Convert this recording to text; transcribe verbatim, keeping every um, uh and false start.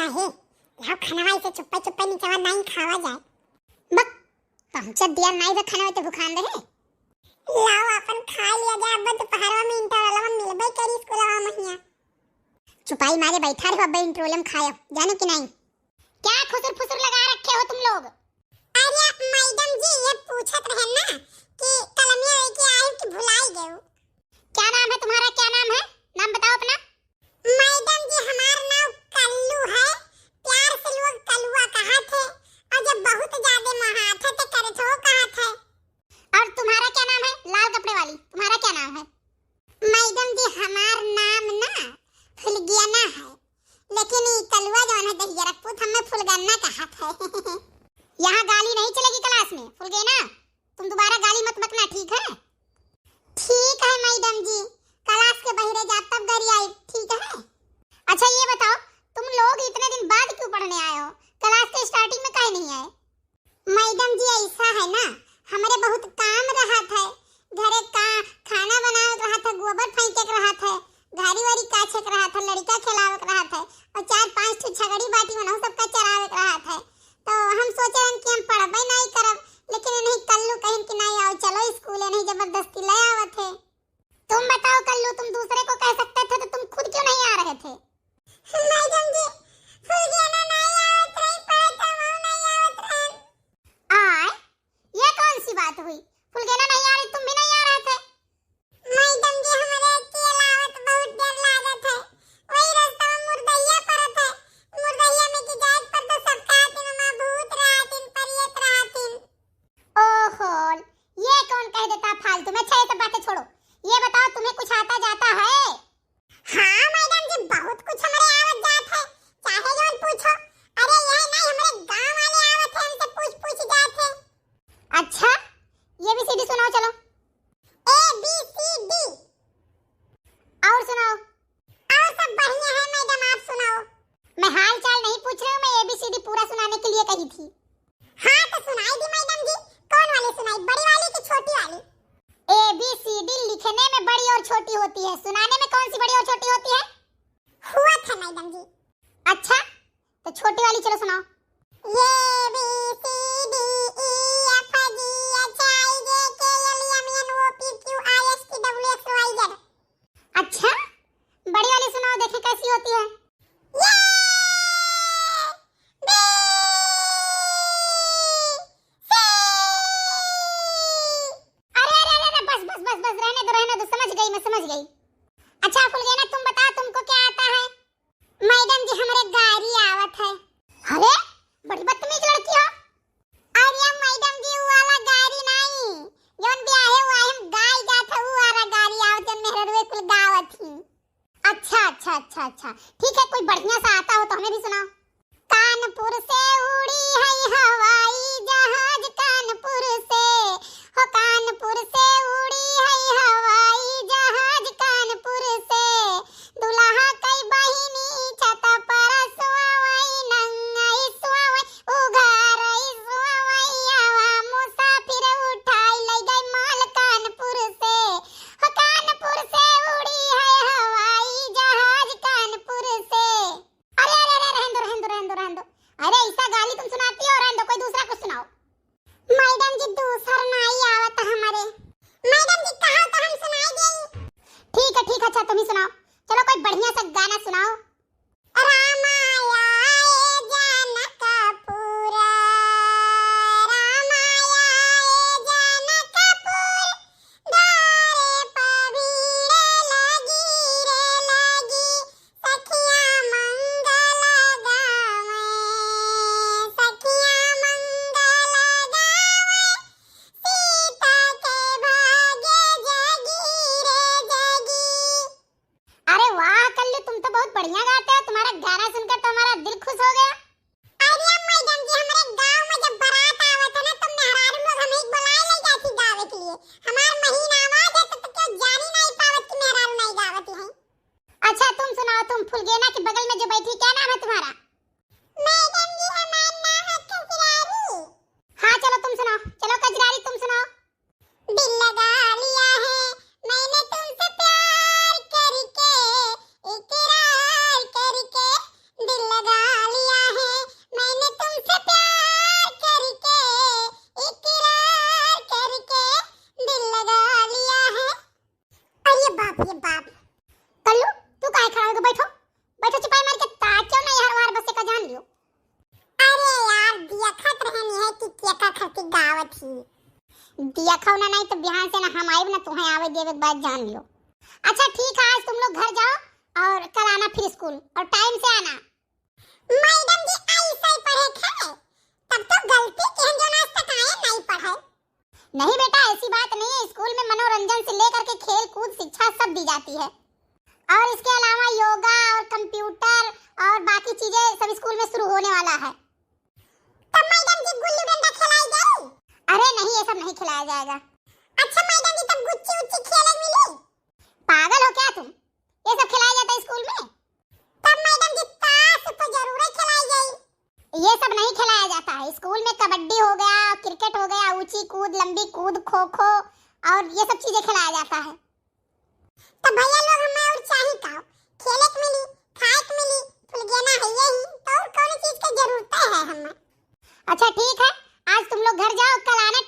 अहे, लाओ खाना ऐसे चुप्पे चुप्पे निचवा नाई खावा जाए। बक, पहुँचत दिया नाई बे खाना तो भुखान रहे। लाओ अपन खा लिया जाए, अब दोपहरवा में इंटरवलवा में मिलबे करी स्कूलवा महिया। चुपाई मारे बैठा रहो, अब इंटरवल में खायो, जानो कि नहीं? क्या खुसुर फुसुर लगा रखे हो तुम लोग? अरे मैडम जी, ये पूछत रहे ना कि कलमिया लेके आए कि भुलाई गए। क्या नाम है तुम्हारा, क्या नाम है? नाम बताओ अपना। मैडम जी, हमार नाम कल्लू है, प्यार से लोग कलुआ कहा थे, और जब बहुत ज्यादा महाथे तो करे तो कहा थे। और तुम्हारा क्या नाम है, लाल कपड़े वाली, तुम्हारा क्या नाम है? मैडम जी, हमार नाम ना फुलगेना है, लेकिन ई कलुआ जौन है दहिया रखपूत हमें फुलगन्ना कहा थे। यहाँ गाली नहीं चलेगी क्लास में, फुलगेना। तुम दोबारा गाली मत बकना, ठीक है? ठीक है मैडम जी, क्लास के बहिरे जाब तब गरियाई, ठीक है? अच्छा ये बताओ, तुम लोग इतने दिन बाद क्यों पढ़ने आए हो? क्लास के स्टार्टिंग में काहे नहीं आए? मैडम जी ऐसा है ना, हमरे बहुत काम रहत है, घरे का खाना बनावत रहत है, गोबर फेंके के रहत है, घारी वारी काछे के रहत है, लड़का खेलावे के रहत है, और चार पांच ठो छगड़ी बाटी बनाओ सबका चरावे के रहत है। तो हम सोचे रहन कि हम पढ़बे नहीं करब, लेकिन इन्हीं कल्लू कहिन कि नहीं आओ, चलो स्कूल, इन्हीं जबरदस्ती ले आवत है। तुम बताओ कल्लू, तुम दूसरे को कह सकते थे तो तुम खुद क्यों नहीं आ रहे थे? मैडम जी, फुलगेना नहीं आवत रही, पढ़े तो हम नहीं आवत रहन। आय, ये कौन सी बात हुई? फुलगेना नहीं आ रही, तुम भी नहीं आ रहे थे। मैडम जी, हमरे के अलावत बहुत डर लागत है। वही रास्ता में मुर्दैया पड़त है। मुर्दैया में के जाए पर तो सब कहतिन, "वहाँ भूत रहतिन, परियत रहतिन।" ओहो, ये कौन कह देता फालतू में? अच्छा, ये सब बातें छोड़ो। ये बताओ, तुम्हें कुछ आता जाता है? हाँ मैडम जी, बहुत कुछ हमरे आवत जात है, चाहे जौन पूछो। अरे यह नहीं, हमरे गांव वाले आवत है, हमसे पूछ पूछ जात है। अच्छा, A B C D सुनाओ, चलो। A B C D। और सुनाओ। और सब बढ़िया है मैडम, आप सुनाओ। मैं हाल चाल नहीं पूछ रही हूँ, मैं A B C D पूरा सुनाने के लिए कही थी। हाँ तो सुनाई दी मैडम जी, कौन वाली सुनाई, बड़ी वाली कि छोटी वाली? A B C D लिखने में बड़ी और छोटी होती है, सुनाने में कौन सी बड़ी और छोटी होती है? हुआ था मैडम जी। अच्छा, तो छोटी वाली चलो सुनाओ। A B C D E F G H I J K L M N O P Q R S T W X Y Z। अच्छा, बड़ी वाली सुनाओ, देखें कैसी होती है। A B C। अरे अरे अरे अरे, बस बस बस बस, रहने दो, रहने दो, समझ गई मैं, समझ गई। अच्छा फुलगेना, तुम बताओ, तुमको क्या आता है? मैडम जी, हमरे गारी आवत है। अरे, बड़ी बदतमीज लड़की हो। अरे मैडम जी, उ वाला गारी नहीं, जौन ब्याहे हुआ है, हम गाय जात है, उ वाला गारी आवत, जौन मेहररुए कुल गावत ही। अच्छा, अच्छा, अच्छा, अच्छा, ठीक है, कोई बढ़िया सा आता हो तो हमें भी सुनाओ। कानपुर से उड़ी है हवाई जहाज, कानपुर से, हो कानपुर से उड़ी है हवाई जहाज, कानपुर से दुल्हा कई बहिनी छत पर सोवई, नंगई सोवई, उघारई सोवई, आवा मुसाफिर उठाई लई गई माल कानपुर से। हो कानपुर से उड़ी है हवाई जहाज, कानपुर ये बाप। कल्लू, तू काहे खड़ा हो गए? बैठो, बैठो, चिपाई मार के ताक्यो ना यार, वार बसे का जान लियो। अरे यार, देखत रहनी है कि केका खती गावत ही। देखो ना, नहीं तो बिहान से ना हम आइब ना तुहें आवे देवे के बाद जान लियो। अच्छा ठीक है, आज तुम लोग घर जाओ और कल आना फिर स्कूल, और टाइम से आना। मैडम जी, ऐसे ही पढ़े थे, तब तो गलती के हम जो आज तक आए नहीं पढ़े। नहीं बेटा, ऐसी बात नहीं है। स्कूल में मनोरंजन से लेकर के खेल कूद, शिक्षा सब दी जाती है, और इसके अलावा योगा और कंप्यूटर और बाकी चीजें सब स्कूल में शुरू होने वाला है। तो मैडम जी, गुल्ली डंडा खिलाई जाई? अरे नहीं, ये सब नहीं खिलाया जाएगा। अच्छा मैडम जी, तब गुच्ची उच्ची खेले मिली? पागल हो क्या तुम? ये सब खिलाया जाता है स्कूल में? तब मैडम जी, ताश तो जरूर खिलाई जाई। ये सब नहीं खिलाया जाता है स्कूल में। कबड्डी हो गया, क्रिकेट हो गया, ऊंची कूद, लंबी कूद, खो खो, और ये सब चीजें खिलाया जाता है। तो भैया लोग, हमें और चाही का? खेले के मिली, खाए के मिली, फुलगेना है यही, तो और कौन चीज के जरूरत है हमें? अच्छा ठीक है, आज तुम लोग घर जाओ, कल आना।